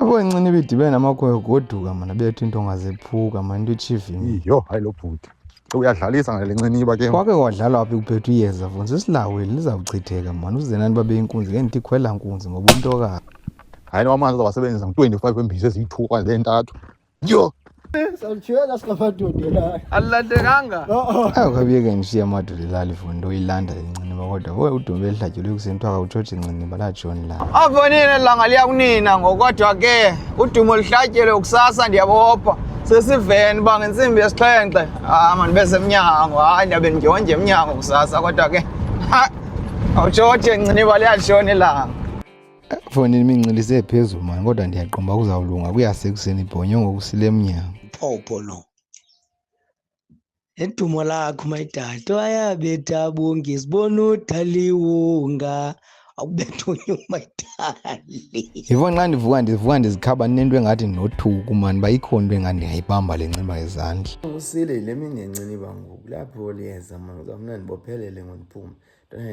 Abo incini ibidibene namakhwenkwe goduka mana bethu intonga zephuka mana into itshiva. Yho, hayi lo bhuti. Uyadlalisa ngale nciniba ke. Kwake kwadlalwa phi kuphethwe iyeza mfo sisilaweli lizawuchitheka mani uze nani babe inkunzi ke ndithi khwela nkunzi ngoba umntokazi. Hayi no amanzi azawasebenzisa ngu-25 wembiza eziyi-2 okanye zibe ntathu. Yho! Sawutshela singamadodela la. Alilandekanga. Awukabiyeke ndishiye amadoda elali for into oyilanda inciniba kodwa we udume elihlatyelwe ekuseni kuthiwa kawutshotshe inciniba latshoni la. Apho nini langa liya kunina ngokodwa ke udumo luhlatyelwe kusasa ndiyabopha. Sesiveni uba ngentsimbi yesixhenxe. Ah man bese emnyango. Hayi ndabe ndiyonje emnyango kusasa kodwa ke. Ha! Awutshotshe inciniba liyatshona ilanga. Foni imincili isephezulu mani kodwa ndiyaqomba kuzawulunga kuyasekuseni ibhonyo ngokusile emnyango. Phopho lo. Edumo lakho mayidado ayabetha bonke sibona udaliwonga akubetha onye umayidali. Yivona xa ndivuka ndivuka ndizikhaba ndinento engathi ndinothuku mani uba ikhona into engathi ndingayibamba le nciniba ngezandla. Usile yile mini yenciniba ngoku lapho liyeza mani uzawufuna ndibophelele ngondiphume.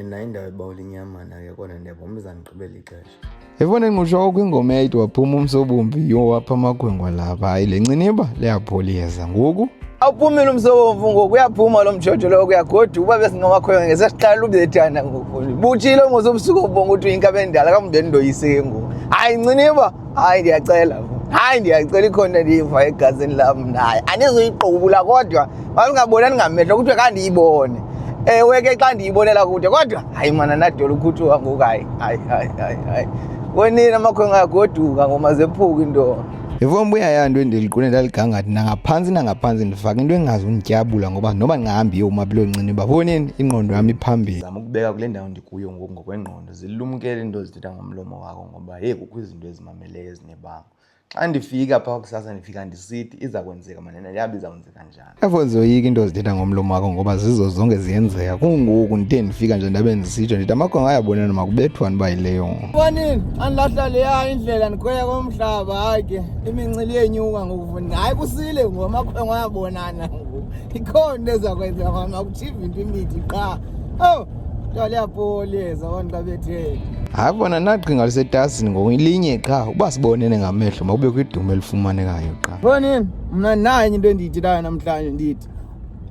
Nayo indawo ebawula inyama nayo kodwa ndiyabona izandigqibela ixesha. Efona ingqusho kwakho ingoma eyayithi waphuma umsobomvu yho wapha amakhwenkwe lapha hayi le nciniba liyapholiyeza ngoku. Awuphumile umsobomvu ngoku uyaphuma lo mjojo lowo kuyagoduka uba besingamakhwenkwe ngesesiqala ubethana ngoku. Butshile mos ubusuku ubonga ukuthi uyinkabi endala kambe ndoyise ke ngoku. Hayi nciniba, hayi ndiyacela. Hayi ndiyacela ikhona endiyiva egazini lam naye. Andizuyiqubula kodwa masingabonani ngamehlo kuthiwe khandiyibone. Ewe ke xa ndiyibonela kude kodwa hayi mana nadola ukhuthuka ngoku hayi hayi hayi hayi hayi. Wenini amakhwenkwe ayagoduka ngoma zephuka into. Yivona ubuya yanto endiliqule ndaligangathi nangaphantsi nangaphantsi ndifake into engazi undityabula ngoba noba ndingahambi yoma kuloo nciniba fonini ingqondo yam iphambili. Zama ukubeka kule ndawo ndikuyo ngoku ngokwengqondo zilumkele into ozithetha ngomlomo wakho ngoba heyi kukho izinto ezimameleyo ezinebango. Xa ndifika phaa kusasa ndifika ndisithi iza kwenzeka manene yabe iza kwenzeka njani. Efo ndizoyika into ozithetha ngomlomo wakho ngoba zizo zonke ziyenzeka. Kungoku ndithe ndifika nje ndabe ndisitsho ndithi amakhwenkwe ayabonana makubethwane uba yileyo. Bonini andilahla leya indlela ndikhwela komhlaba hayi ke imincili yenyuka ngoku hayi kusile ngoku amakhwenkwe ayabonana ngoku ikhona into eza kwenzeka mama kutshiva into imithi qha oh kuthiwa liyapolisa abantu xa betheni. Hayi bona naqhinga lisetasini ngoku linye qha uba sibonene ngamehlo makubekho idumo elifumanekayo qha. Bonini mna nayo into endiyithethayo namhlanje ndithi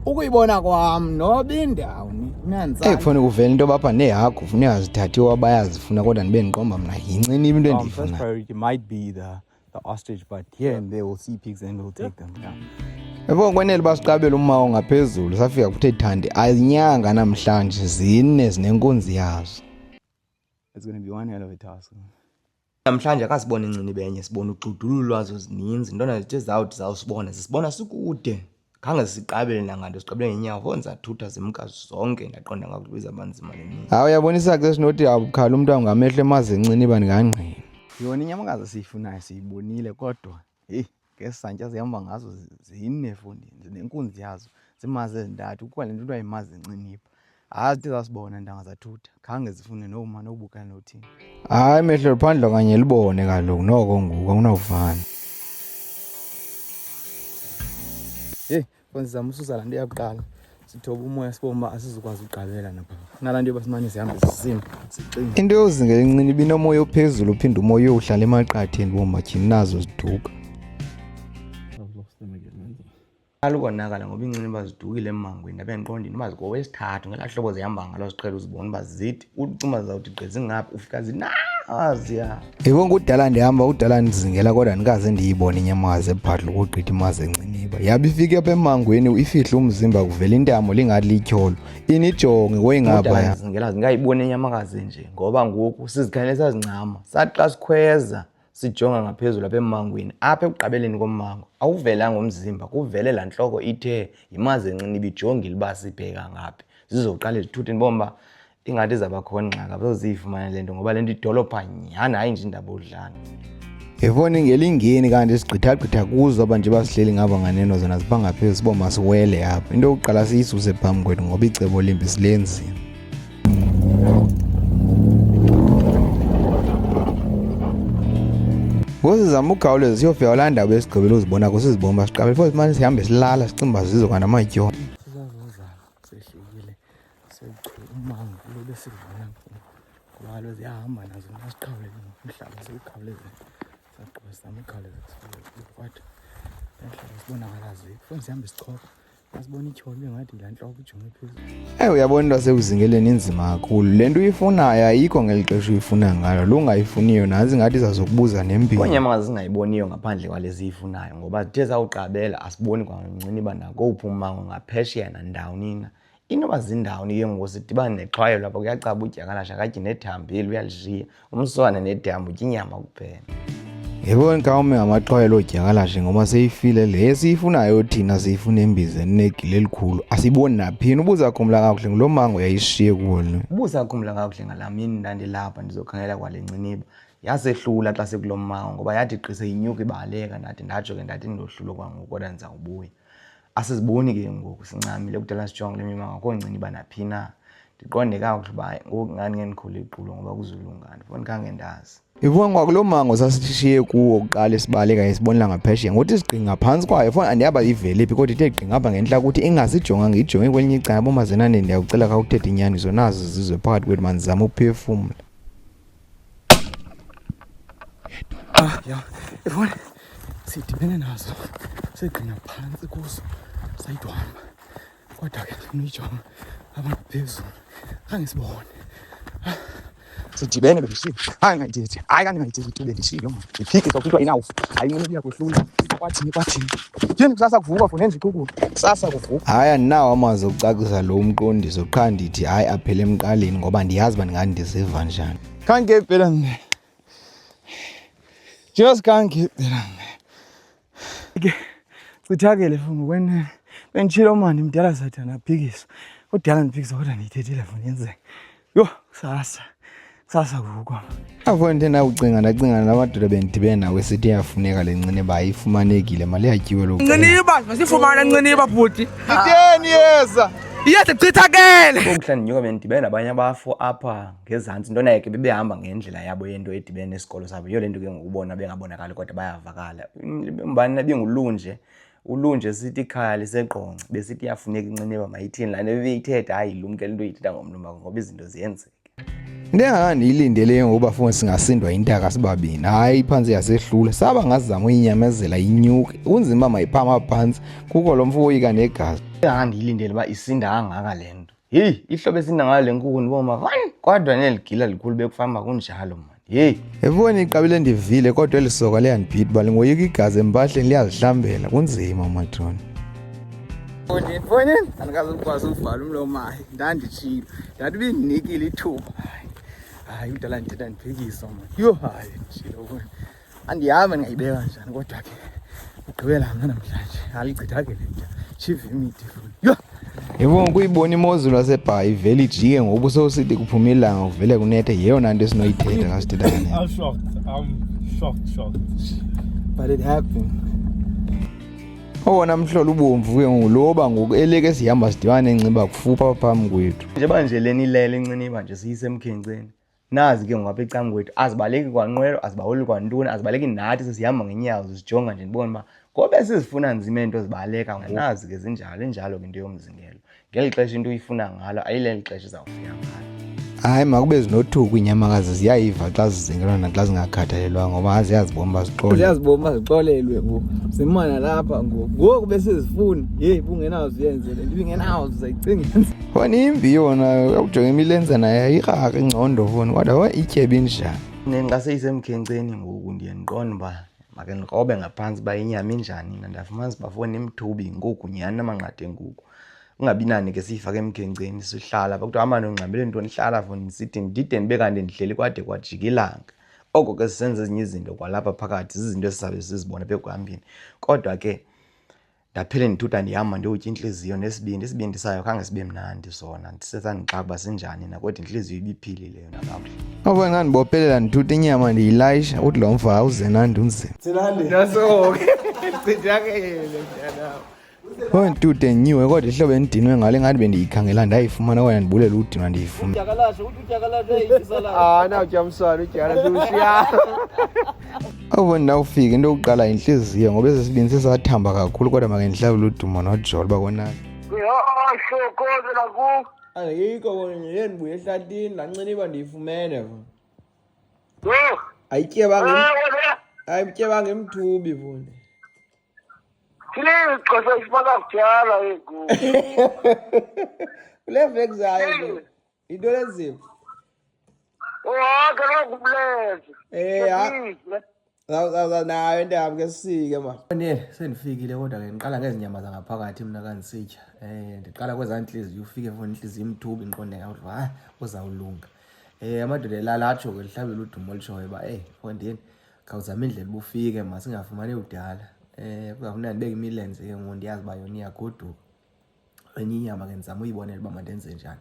ukuyibona kwam noba indawo Eyi kufanele kuvele into yoba apha neehagu funeka zithathiwe bayazifuna kodwa ndibe ndiqomba mna yinciniba into First endiyifunayo. priority might be the ostrich, but here and there we'll see pigs and we'll take them. Yeah. Yabo kwenele uba siqabele umawo ngaphezulu safika kuthe thandi ayinyanga namhlanje zine zinenkunzi yazo. It's going to be one hell of a task. Namhlanje akasibona inciniba enye sibona uxudulu lwazo zininzi ntona zithe zawuthi zawusibona zisibona sikude khange siqabele nanganto siqabele ngenyawo fo ndizathutha zimka zonke ndaqonda ngakubiza banzima le mini. Hayi uyabona isaci esinothi awukhala umntu ngamehlo emazi enciniba ndingangqina. Yona inyamakazi esiyifunayo siyibonile kodwa heyi ngesantya zihamba ngazo zine efondini zinenkunzi yazo zimazi ezintathu kukho le nto kuthiwa yimazi enciniba. Hayi zithe zasibona ntanga zathutha khange zifune noma nobukana nothini. Hayi mehlo liphandle okanye libone kaloku noko ngoku akunawufana. Heyi fo sizama ususa laa nto yakuqala sithoba umoya sibone uba asizukwazi uqabela napha nalaa nto yoba simane sihambe sisima sixinge. Into yozingela inciniba inomoya ophezulu uphinde umoya uyohlala emaqatheni bomatyhini nazo ziduka. Qala ukonakala ngoba iinciniba zidukile emmangweni ndabe ndiqonda into uba zikowesithathu ngelaa hlobo zihamba ngalo ziqhele uzibona uba zithi ucima zizawuthi gqi zingaphi ufika zinaziya. Yebo kudala ndihamba kudala ndizingela kodwa ndikaze ndiyibone inyamakazi ebhadla ukugqitha imazi enciniba. Yabe ifike apha emmangweni ifihle umzimba kuvela intamo lingathi lityholo. Inijonge Kudala koyingapha. ndizingela zingayiboni inyamakazi nje ngoba ngoku sizikhangele sazincama sathi xa sikhweza sijonga ngaphezulu apha emmangweni apha ekuqabeleni kommango awuvelanga umzimba kuvele laa ntloko ithe yimazi enciniba ijongile uba sibheka ngaphi zizoqala zithuthe ndibona uba ingathi izawuba khona ingxaki abazoziyifumana le nto ngoba le nto idolopha nyhani hayi nje indaba odlala. Yifoni ngelingeni kanti sigqithagqitha kuzo aba nje basihleli ngaba nganeno zona zipha ngaphezulu sibo masiwele apha. Into yokuqala siyisuse phambi kwethu ngoba icebo limbi silenzile. Ngoku sizama ukhawuleza siyofika kulaa ndawo esigqibele uzibona kuso sizibona uba siqabele futhi simane sihambe silala sicinga uba zizo kanti amatyona. Sizazozala sehlekile sewuchula ummango kulo besidlula kuwo ngoba kaloku ziyahamba nazo masiqhawulele umhlaba siwukhawuleze sagqiba sizama ukhawuleza sifike kuyo kodwa laa ntloko sibonakala zikho. Funa sihambe sichopha asibona ityholo ibe ngathi yilaa ntloko ijonge phezulu. Ewe, uyabona into yasekuzingeleni inzima kakhulu. Le nto uyifunayo ayikho ngeli xesha uyifuna ngalo. Lo ungayifuniyo nantsi ingathi izazokubuza nempilo. Iinyamakazi zingayiboniyo ngaphandle kwale ziyifunayo ngoba zithe zawuqabela asiboni kwancinci uba nakowuphi ummango ngaphesheya nandawoni na. Inoba zindawoni ke ngoku sidibane nexhwayelo apha kuyacaba udyakalashe akatyi nethambile uyalishiya umswane nedambu utya inyama kuphela. Yebo, khawume ngamaxhwayelo odyakalashe ngoba seyifile le esiyifunayo thina siyifuna embizeni negila elikhulu asiyiboni naphina. Ubuzakhumbula kakuhle ngulo mango yayishiye kuwo lo. Ubuzakhumbula kakuhle ngalaa mini ndandilapha ndizokhangela kwale nciniba. Yasehlula xa sekulo mmango ngoba yathi gqi seyinyuka ibaleka ndathi ndatsho ke ndathi ndohlulwa kwangoku kodwa ndizawubuya. Asiziboni ke ngoku sincamile kudala sijonge kule mimango akho nciniba naphi na. Ndiqonde kakuhle uba hayi ngoku ngani ngendikhule iqulo ngoba kuzulunga andifuni khange ndazi. Ivuka kwakulo mango sasishiye kuwo kuqala sibaleka isibonela ngaphesheya ngokuthi sigqi ngaphantsi kwayo fona andiyaba ivele phi kodwa ithe gqi ngapha ngentla kuthi ingasijonganga ijonge kwelinye icala. Bomazenane ndiyakucela khawuthethe inyaniso nazo zizwe phakathi kwethu mandizame ukuphefumla. Ah ya, yabona sidibene nazo segqina phantsi kuzo sayidwamba kodwa ke ndifuna uyijonga apha phezulu khange sibone. Sidibene bendishilo. Hayi ngayithethi. Hayi kanti ngayithethi tu bendishilo mani. Ndiphikisa kuthiwa inawufa. Hayi inqwelo iyakohlula. Kwathini kwathini. Tyhini kusasa kuvukwa funa enje iqukulo. Kusasa kuvukwa. Hayi andinawo amazwi okucacisa lo umqondiso qha ndithi hayi aphele emqaleni ngoba ndiyazi uba ndingathi ndiziva njani. Can't get better than that. Just can't get better than that. Ke chithakele funa ngokwenene. Benditshilo mani mdala sathana aphikisa. Kudala ndiphikisa kodwa ndiyithethile funa yenzeke. Yho, kusasa. Kusasa kuvukwa. Apho ndithe ndakucinga ndacinga namadoda bendidibene nawo esithi iyafuneka le nciniba ayifumanekile mali yatyiwe lo. Nciniba, masifumane nciniba bhuti. Itheni yeza? Iyeza chithakele. Ngokuhla ndinyuka bendidibene nabanye abafo apha ngezantsi nto naye ke bebehamba ngendlela yabo yento edibene nesikolo sabo. Yiyo le nto ke ngokubona bengabonakali kodwa bayavakala. Mbani nabingulunje ulunje sithi ikhaya liseQonce besithi iyafuneka inciniba mayithini laa nto bebeyithetha hayi lumkele into oyithetha ngomlomo wakho ngoba izinto ziyenzeka. Into engakandiyilindeleyo ngokuba funa singasindwa yintaka sibabini. Hayi phantsi yasehlula saba ngazama uyinyamezela inyuke. Kunzima uba mayiphama phantsi kukho lo mfo woyika negazi. Engakandiyilindele uba isinda kangaka le nto. Heyi ihlobo esinda ngayo le nkukhu ndibona uba kodwa neli gila likhulu bekufanuba kunjalo mani. Heyi. Efowuni iqabile ndivile kodwa eli soka liyandibhida uba lingoyika igazi empahleni liyazihlambela kunzima matroni. Ndifowunini andikazukwazi ukuvala umlomo hayi ndanditshilo ndathi ubindinikile ithuba. Hayi hayi kudala ndithetha ndiphikisa mani. Yho hayi nditshilo fowuni. Andihambe ndingayibeka njani kodwa ke ugqibela mna namhlanje alichithakele mnta tshiva imidi fowuni. Yho. Yebo kuyibona imozulu yaseBhayi ivele ijike ngoku sowusithi kuphuma ilanga kuvele kunethe yeyona nto esinoyithetha xa sithetha ngale. I'm shocked. I'm shocked, shocked. But it happened. Owona mhlolo ubomvu ke nguloba ngoku eleke sihamba sidibana nenciba kufuphi apha phambi kwethu. Njengoba nje lena ilele inciniba nje siyisemkhenkceni. Nazi ke ngoku apha ecam kwethu azibaleki kwanqwelo azibaweli kwantoni azibaleki nathi sesihamba ngenyawo sizijonga nje ndibone uba ngoba sizifuna nzima into zibaleka ngoku. Nazi ke zinjalo injalo ke into yomzingelo. Ngeli xesha into uyifuna ngalo ayileli xesha izawufika ngalo. Hayi makube zinothuku iinyamakazi ziyayiva xa zizingelwa naxa zingakhathalelwanga ngoba ziyazibona uba zixolelwe. Ziyazibona uba zixolelwe ngoku. Zimana lapha ngoku. Ngoku besizifuna. Yeyi bungenazo uyenze le nto ibingenazo uzayicinga. Foni imbi yona ujonga imilenze nayo ayirhaka ingcondo foni kodwa ityebe injani. Xa seyisemkhenkceni ngoku ndiye ndiqonde uba make ndikrobe ngaphantsi uba inyama injani na. Ndafumanisa uba foni imthubi yinkukhu nyhani amanqatha enkukhu. Kungabi nani ke siyifake emkhenkceni sihlala apha kuthiwa amane ungxamele ntoni hlala foni ndisithi ndide ndibe kanti ndihleli kwade kwajika ilanga. Oko ke sisenza ezinye izinto kwalapha phakathi zizinto esizabe sizibona apha ekuhambeni. Kodwa ke ndaphele ndithutha ndihamba ndiyotya intliziyo nesibindi. Isibindi sayo khange sibe mnandi sona ndisesandixaka uba sinjani na kodwa intliziyo ibiphilile yona kakuhle. Oko ndandibophelela ndithutha inyama ndiyilayisha uthi lo mfa awuzenandi unzima. Naso-ke chithakele mntanam. Ontute nyiwe kodwa ihlobo endidinwe ngalo ingathi bendiyikhangela ndayifumana kodwa ndibulela udinwa ndiyifumene. Udyakalashe uthi udyakalashe uyayityisa la. Ah nawutya mswana udyakalashe ushiya. Oko ndawufika into yokuqala yintliziyo ngoba esi sibini sesathamba kakhulu kodwa make ndihlawule udumo nojolo uba konake. Ayikho kona nje ndibuye ehlathini laa nciniba ndiyifumene. Ayityebanga. Hayi butyebanga emthubi mfondini. Thixo sesifaka kudala ngoku. Kule veki zayo nje. Into lenzima. Oh, kaloku umlenze. Eh, ha. Nayo into yami ke sisike ma. Nene sendifikile kodwa ke ndiqala ngezi nyama zangaphakathi mna kandisitya. Eh ndiqala kwezaa ntliziyo ufike fona intliziyo imthubi ndiqonde ngawuthi hayi uzawulunga. Eh amadoda elala atsho ke lihlabele udumo olutshoyo uba eyi mfondini khawuzame indlela uba ufike masingafumani kudala. Eh kuzawufuneka ndibeke imilenze ke ngoku ndiyazi uba yona iyagoduka. Enye inyama ke ndizama uyibonela uba mandenze njani.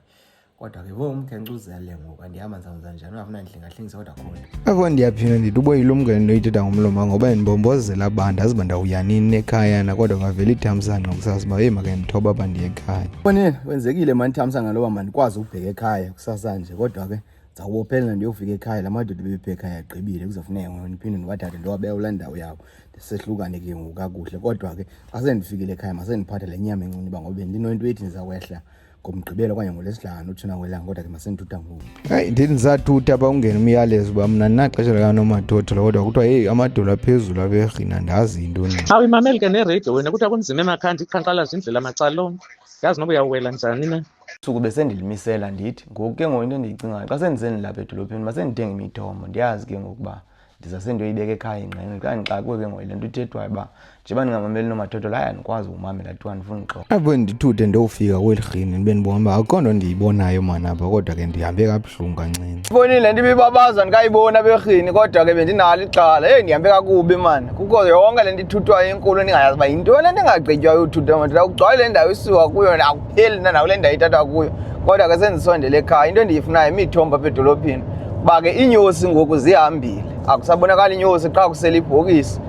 Kodwa ke vo umkhenkce uzele ngoku andihamba ndizawwenza njani ungafuna ndihlengahlengise kodwa khona. Apho ndiyaphinda ndithi uboyilumkele into oyithetha ngomlomo ngoba ndibombozela abantu azi uba ndawuya nini ekhaya na kodwa kwavela ithamsanqa kusasa uba heyi make ndithoba apha ndiye ekhaya. Fonini kwenzekile mani ithamsanqa loba mandikwazi ukubheka ekhaya kusasa nje kodwa ke ndizawubophelela ndiyofika ekhaya la madoda ebepha ekhaya agqibile kuzofuneka ngoku ndiphinde ndiwathathe ndiwabeke kulaa ndawo yawo ndisehlukane ke ngoku kakuhle kodwa ke xa sendifikile ekhaya masendiphathe le nyama encinci uba ngoba bendinento ethi ndizakwehla ngomgqibelo okanye ngolwesihlanu utshona kwelanga kodwa ke masendithutha ngoku. Hayi ndithi ndisathutha apha ungena umyalezo uba mna ndinaxesha likanomathotholo kodwa kuthiwa heyi amadolo aphezulu aberhina andazi yintoni. Awuyimameli ke nereyidio wena kuthiwa kunzima emakhanda iqhankqalaza indlela macala onke yazi noba uyawela njani na. Suku besendilimisela ndithi ngoku ke ngoku into endiyicingayo xa sendisendilapha edolophini masendithenge imithombo ndiyazi ke ngoku uba ndizase ndiyoyibeka ekhaya ingqengqe xa ndixakwe ke ngoku yile nto ithethwayo uba njengoba ndingamameli nomathotholo hayi andikwazi ukumamela kuthiwa ndifuna uxoxa. Apho ndithuthe ndiyofika kweli rhini ndibe ndibona uba akukho nto ndiyibonayo mani apha kodwa ke ndihambe kabuhlungu kancinci. Ibonile le nto ibibabaza ndikayibona berhini kodwa ke bendinalo ixhala. Heyi ndihambe kakubi mani. Kukho yonke le nto ithuthwayo inkulu ndingayazi uba yintoni le nto ingagqitywayo uthutha madoda. Kugcwale le ndawo isiwa kuyo akupheli na nakule ndawo ithathwa kuyo. Kodwa ke sendisondele ekhaya into endiyifunayo imithombo apha edolophini uba ke iinyosi ngoku zihambile akusabonakali inyosi qha kusele ibhokisi.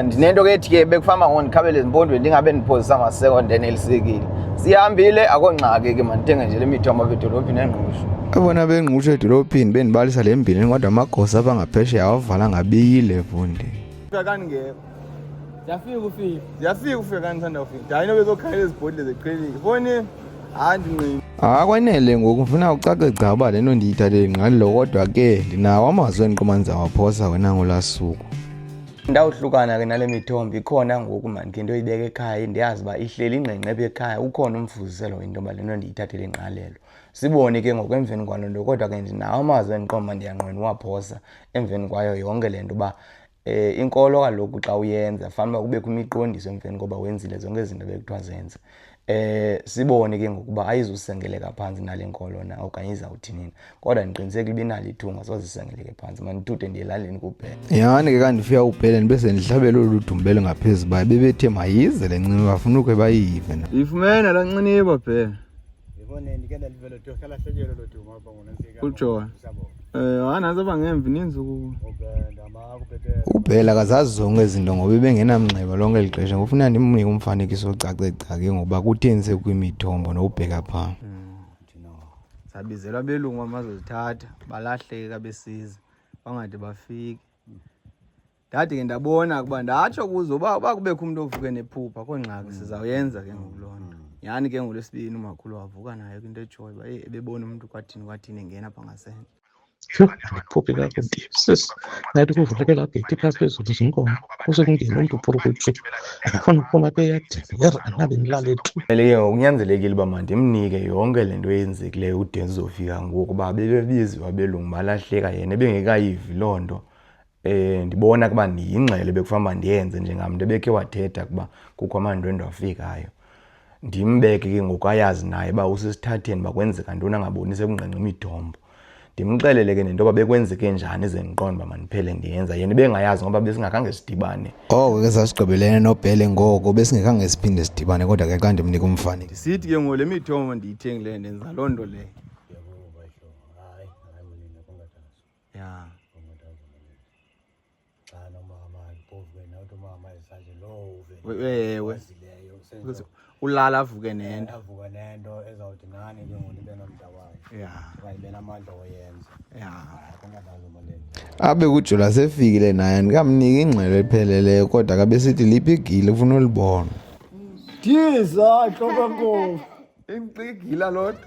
Ndinento ke ethi ke bekufama ngoku ndikhabele ezimpondweni ndingabe ndiphozisa maseko ndenelisekile. Sihambile akho ngxaki ke mandithenge nje le mithombo apha edolophini engqushu. Abona bengqushu edolophini bendibalisa le mbini kodwa amagosa apha ngaphesheya awavala ngabile mfundi. Kangekho. Ndiyafika ufika. Ndiyafika ufika kandithanda ufika. Hayi nobe zokhalela ezibhodile zeqhelile. Foni hayi ndinqini. Akwanele ngoku ndifuna ucace gca uba le nto ndiyithathele ingqalelo kodwa ke ndinawo amazwi endiqoma ndizawaphosa wena ngolaa suku. Ndawuhlukana ke nale mithombo ikhona ngoku mani ke into oyibeka ekhaya ndiyazi uba ihleli ingqengqe apha ekhaya ukhona umfuziselo wento yoba le nto ndiyithathele ingqalelo. Sibone ke ngoku emveni kwaloo nto kodwa ke ndinawo amazwi endiqonda uba ndiyanqwena uwaphosa emveni kwayo yonke le nto uba inkolo kaloku xa uyenza fanuba kubekho imiqondiso emveni koba wenzile zonke ezi zinto bekuthiwa zenze. Sibone ke ngokuba ayizusengeleka phantsi nale nkolo na okanye izawuthini na. Kodwa ndiqinisekile uba inalo ithunga soze isengeleke phantsi. Mandithuthe ndiye elalini kuBhele. Nyhani ke xa ndifika kuBhele ndibe sendihlabele olu dumbele ngaphezu uba bebethe mayize le nciniba bafuna ukhe bayive na. Ndiyifumene laa nciniba Bhele. Ujola. Hayi nantsi apha ngemva ininzi ukuba. UBhele akazazi zonke ezi zinto ngoba ebengenamnxeba lonke eli xesha. Ngofuna ndimnike umfanekiso ocace gca ke ngoba kutheni sekwimithombo nobheka phaa. Sabizelwa abelungu amazozithatha balahleka besiza bangade bafike. Ndade ke ndabona ukuba ndatsho kuzo uba kubekho umntu ovuke nephupha akho ngxaki sizawuyenza ke ngoku loo nto. Nyhani ke ngoLwesibini umakhulu wavuka nayo kwinto etshoyo uba eyi ebebona umntu kwathini kwathini engena apha ngasentla. Yho, andiphuphi kakubi sisi. Ngathi kuvuleke laa geyithi phaa phezulu zinkomo kuse kungene umntu phulukutshu andifuni uphuma apha eyadini yher andinabe ndilale tu. Kumele ke ngoku kunyanzelekile uba mandimnike yonke le nto eyenzekileyo ude ndizofika ngoku uba bebebiziwe abelungu balahleka yena ebengekayivi loo nto. Ndibona ukuba ndiyingxelo ebekufanele uba ndiyenze njengamntu ebekhe wathetha ukuba kukho amandwendwe afikayo. Ndimbeke ke ngoku ayazi naye uba usesithatheni uba kwenzeka ntoni angaboni sekungqengqa imithombo. Ndimxelele ke nento yoba bekwenzeke njani ze ndiqonde uba mandiphele ndiyenza. Yena ebengayazi ngoba besingakhange sidibane. Oko ke sasigqibelene noBhele ngoko besingekhange siphinde sidibane kodwa ke xa ndimnika umfanekiso. Ndisithi ke ngoku le mithombo ndiyithengileyo ndenza loo nto leyo. Ya. Ewe. Ulala avuke nento. Avuke nento ezawuthi nani ke ngoku ibe nomdla wayo. Ya. Okanye ibe namandla oyenza. Ya. Abe kuJola sefikile naye andikamniki ingxelo epheleleyo kodwa kabe sithi liphi igila ufuna ulibona. Ndiza ntloko enkomo. Igila lodwa.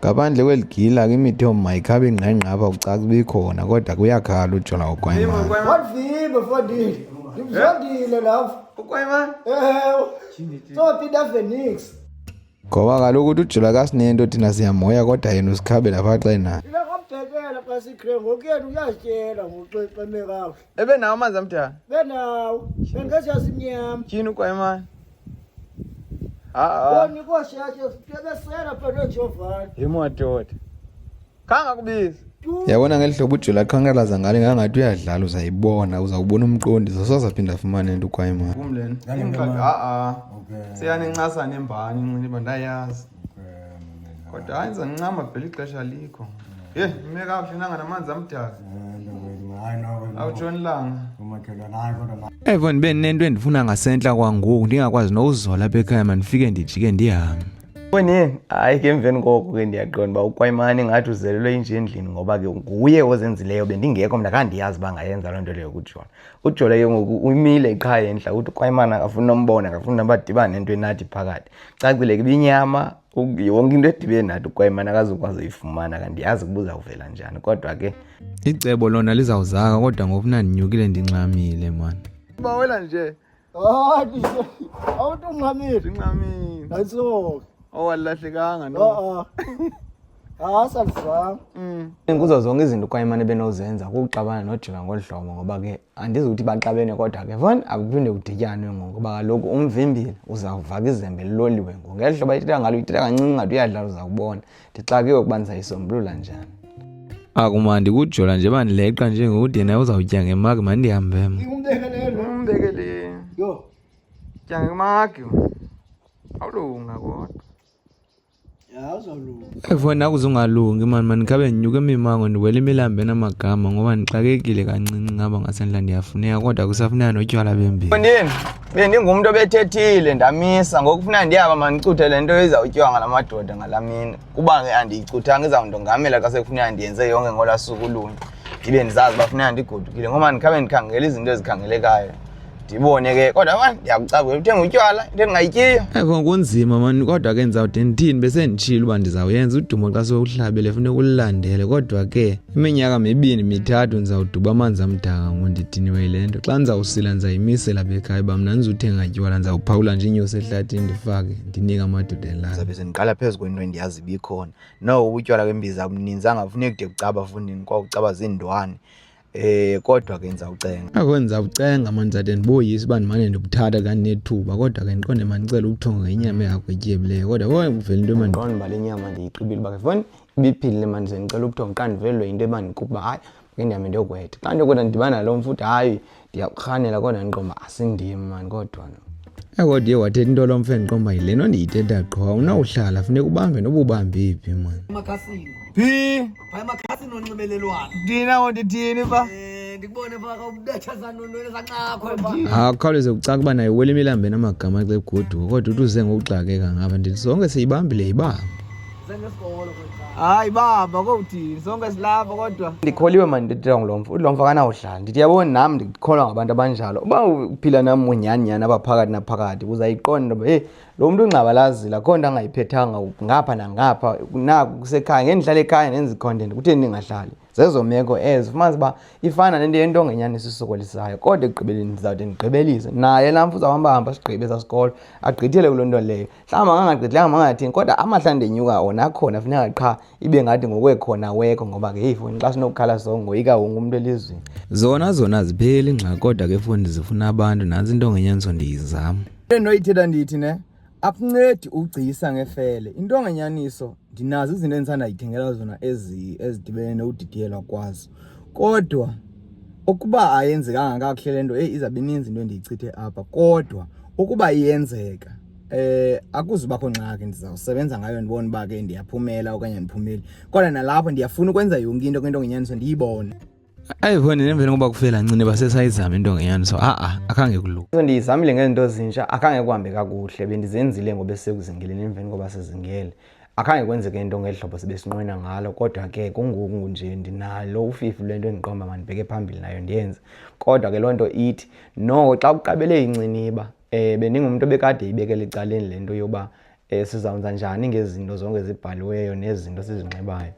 Ngaphandle kweli gila ke imithi yomayikhabe ingqengqa apha kucaca uba ikhona kodwa kuyakhala ujola ukwayimana. Wandivimba mfondini. Ndimzondile lapha. Ukwayimana? Ewe. Sophinda Phoenix. Ngoba kaloku uthi ujola kasinento thina siyamhoya kodwa yena usikhabela phaa xa enayo. Ndingakambhekela xa sikre ngoku yena uyazityela ngokuxexeme kakuhle. Ebenawo amanzi amdaka. Benawo. Bengesiyasimnyama. Tyhini ukwayimana. Ha-a. Wona ikosheshe bebesela pha noJovani. Yemadoda. Khangakubiza. Yabona ngeli hlobo ujola aqhankqalaza ngalo ingangathi uyadlala uzayibona uzawubona umqondiso soze aphinde afumane nto ukwayimana. Kumlena. Ha-a. Seyanincasa nembani inciniba ndayazi. Kodwa hayi ndizancama vele ixesha likho. Ye, ime kakuhle nanga namanzi amdaka. Awutshoni ilanga. Evo ndibe ndinento endifuna ngasentla kwangoku ndingakwazi nokuzola apha ekhaya mandifike ndijike ndihambe. Fonini, hayi ke emveni koko ke ndiyaqonda uba ukwayimane ingathi uzelelwe inje endlini ngoba ke nguye ozenzileyo bendingekho mna khandiyazi uba angayenza loo nto leyo kujola. Ujola ke ngoku umile qha entla uthi ukwayimane akafuni nombona akafuni noba adibane nento enathi phakathi. Cacile ke ibinyama yonke into edibene nathi ukwayimane akazukwazi uyifumana kandiyazi ukuba uzawuvela njani kodwa ke Icebo lona lizawuzaka kodwa ngoku mna ndinyukile ndingxamile mani. Bawela nje. Hayi, awuthi ungxamile. Ndingxamile. Ayisonke. Owalahlekanga no. A-a. Hayi salizama. Kuzo zonke izinto ukwayimane benozenza kukuxabana noJola ngolu hlobo ngoba ke andizukuthi baxabene kodwa ke foni akuphinde kudityanwe ngoku ngoba kaloku umvimbile uzawuvaka izembe liloliwe ngoku. Ngeli hlobo ayithetha ngalo uyithetha kancinci ngathi uyadlala uzawubona. Ndixakiwe ukuba ndizayisombulula njani. Akumandi kujola nje bandileqa nje ngokuthi yena uzawutya ngemaki mandihambe mna. Umbekele. Umbekele. Yho. Tya ngemaki. Awulunga kodwa. Ya uzawulunga. Efoni akuzungalungi mani mandikhabe ndinyuke imimango ndiwele imilambo enamagama ngoba ndixakekile kancinci ngaba ngasendla ndiyafuneka kodwa kusafuneka notywala bembili. Fondini, bendingumntu obethethile ndamisa ngoku funeka ndihamba mandicuthe le nto izawutyiwa ngala madoda ngalaa mini. Kuba ke andiyicuthanga izawundongamela xa sekufuneka ndiyenze yonke ngolaa suku lunye. Ndibe ndizazi uba funeka ndigodukile ngoba ndikhabe ndikhangela izinto ezikhangelekayo. Ndibone ke kodwa mani ndiyakucabukela uthenga utywala into endingayityiyo. Evo kunzima mani kodwa ke ndizawude ndithini besenditshile uba ndizawuyenza udumo xa sowuhlabele funeka ululandele kodwa ke iminyaka mibini mithathu ndizawuduba amanzi amdaka ngoku ndidiniwe yile nto. Xa ndizawusila ndizayimisela apha ekhaya uba mna andizuthenga tywala ndizawuphawula nje inyosi ehlathini ndifake ndinike amadoda elali. Ndizabe sendiqala phezu kwento endiyazi ibikhona. Noko ubutywala bembiza abuninzanga funeka kude kucaba fondini kwakucaba ziindwane. Kodwa ke ndizawucenga. Ako ndizawucenga mani ndizawude ndiboyise uba ndimane ndibuthatha xa ndinethuba kodwa ke ndiqonde mandicele ubuthongo ngenyama yakho etyebileyo kodwa bonke kuvela into emandi. Ndiqonde uba le nyama ndiyiqibile uba ke foni ibiphilile mani ndize ndicele ubuthongo xa ndivelelwe yinto ebandikuba uba hayi ke ndihambe ndiyokwetha. Xa ndiyokwetha ndidibana nalo mfo uthi hayi ndiyakurhanela kodwa ndiqonda uba asindim mani kodwa no. Kodwa uye wathetha into lo mfo endiqonda uba yile nto ndiyithetha qho awunawuhlala funeka ubambe noba ubambe phi mani. Emakhasini. Phi? Pha emakhasini onxibelelwano. Ndina ngondithini pha? Ndikubone pha kawubetha zanonweni zanxakho pha. Akukhawuleze kucaca uba naye uwela imilambo enamagama xa egoduka kodwa uthi uze ngokuxakeka ngapha ndithi sonke siyibambile yibamba. Hayi baba kowuthini sonke silapha kodwa. Ndikholiwe mani ndithetha ngulo mfo uthi lo mfo akanawudlala ndithi yabona nam ndikholwa ngabantu abanjalo uba uphila nam nyhani nyhani apha phakathi naphakathi uzayiqonda into yoba heyi lo mntu ungxabalazile akho nto angayiphethanga ngapha nangapha naku kusekhaya ngeke ndihlale ekhaya ndenze i-content kutheni ndingahlali. Zezo meko ezo ufumanise uba ifana nento yento ngenyaniso isokolisayo kodwa ekugqibeleni ndizawude ndigqibelise naye laa mfo uzawuhamba hamba sigqibe esaa sikolo agqithele kuloo nto leyo. Mhlawumbi angangagqithelanga mangathini kodwa amahla ndenyuka wona akhona funeka qha ibe ngathi ngokwekhona wekho ngoba ke heyi foni xa sinokukhala sonke ngoyika wonke umntu elizweni. Zona zona azipheli ingxaki kodwa ke foni zifuna abantu nantsi into ngenyaniso ndiyizama. Into endinoyithetha ndithi ne akuncedi ugcisa ngefele into ngenyaniso ndinazo izinto endisandayithengela zona ezidibene nokudidiyelwa kwazo kodwa ukuba ayenzekanga kakuhle le nto eyi izawube ininzi into endiyichithe apha kodwa ukuba iyenzeka akuzubakho ngxaki ndizawusebenza ngayo ndibone uba ke ndiyaphumela okanye andiphumeli kodwa nalapho ndiyafuna ukwenza yonke into kwinto ngenyaniso ndiyibone. Ayi foni emveni koba kufela ncine basesayizama into ngenyaniso a-a akhange kulunge. Ndiyizamile ngezinto ezintsha akhange kuhambe kakuhle bendizenzile ngoba besekuzingeleni emveni koba sizingele akhange kwenzeke into ngeli hlobo sibesinqwena ngalo kodwa ke kungoku nje ndinalo ufifi lwento endiqomba mandibheke phambili nayo ndiyenze kodwa ke loo nto ithi noko xa kuqabele inciniba bendingumntu obekade ibekele ecaleni le nto yoba Sizawwenza njani ngezinto zonke ezibhaliweyo nezinto sizinxibayo?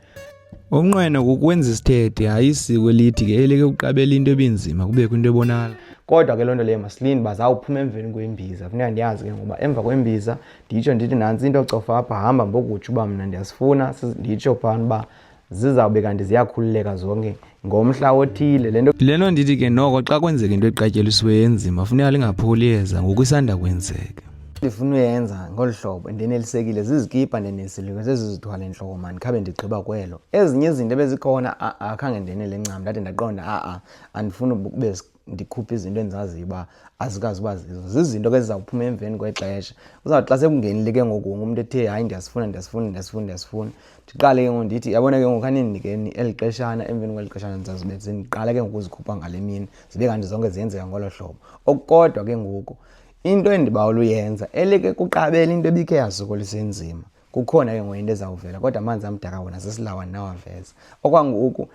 Umnqweno kukwenza isithethe, hayi isiko elithi ke elike kuqabela into ebinzima kubekho into ebonakala. Kodwa ke loo nto leyo masilinde uba zawuphuma emveni kwembiza. Funeka ndiyazi ke ngoba emva kwembiza nditsho ndithi nantsi into cofa apha, hamba mbokutsho uba mna ndiyasifuna, nditsho phana uba zizawube kanti ziyakhululeka zonke ngomhla othile le nto. Le nto ndithi ke noko xa kwenzeka into eqatyelisiweyo enzima funeka lingapholi iyeza ngoku isanda kwenzeka. Ndifuna uyenza ngolu hlobo ndenelisekile zizikipa ndenelisekile zezizithwala entloko mani khabe ndigqiba kwelo. Ezinye izinto ebezikhona a-a khange ndenele ncam, ndade ndaqonda a-a andifuni kube ndikhuphe izinto endizaziyo uba azikazi uba zizo. Zizinto ke ezizawuphuma emveni kwexesha. Kuzawuthi xa sekungenile ke ngoku wonke umntu ethe hayi ndiyasifuna ndiyasifuna ndiyasifuna ndiyasifuna, ndiqale ke ngoku ndithi yabona ke ngoku khanindikeni eli xeshana, emveni kweli xeshana ndizazibe sendiqala ke ngoku uzikhupha ngale mini, zibe kanti zonke ziyenzeka ngolo hlobo. Okukodwa ke ngoku into endibawela uyenza eleke kuqabela into ebikhe yasokolisa enzima, kukhona ke ngoku into ezawuvela kodwa amanzi amdaka wona sesilawa nawaveza. Okwangoku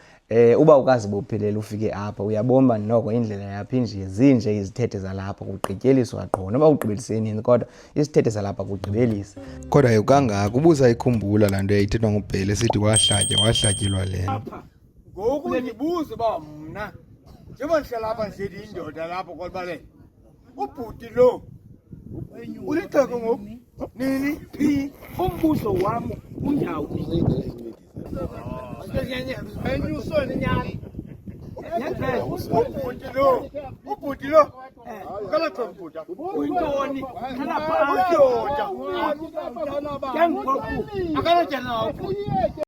uba ukazibophelele ufike apha uyabomba noko indlela yapha inje, zinje izithethe zalapha kugqityeliswa qho noba ugqibelise nini kodwa isithethe zalapha kugqibelisa. Kodwa ke kangaka ubusayikhumbula laa nto yayithethwa nguBhele esithi wahlatya wahlatyelwa le nto. Ngoku ndibuze uba mna njengoba ndihlala apha nje ndiyindoda lapho kwalibalele, ubhuti lo ulixhego ngoku nini phi? Umbuzo wam undawo. Ubhuti lo, ubhuti lo akanaxhego ubhuti. Uyintoni? Hlala phantsi. Uyindoda. Ke ngoku Akanatyala nawo ubhuti.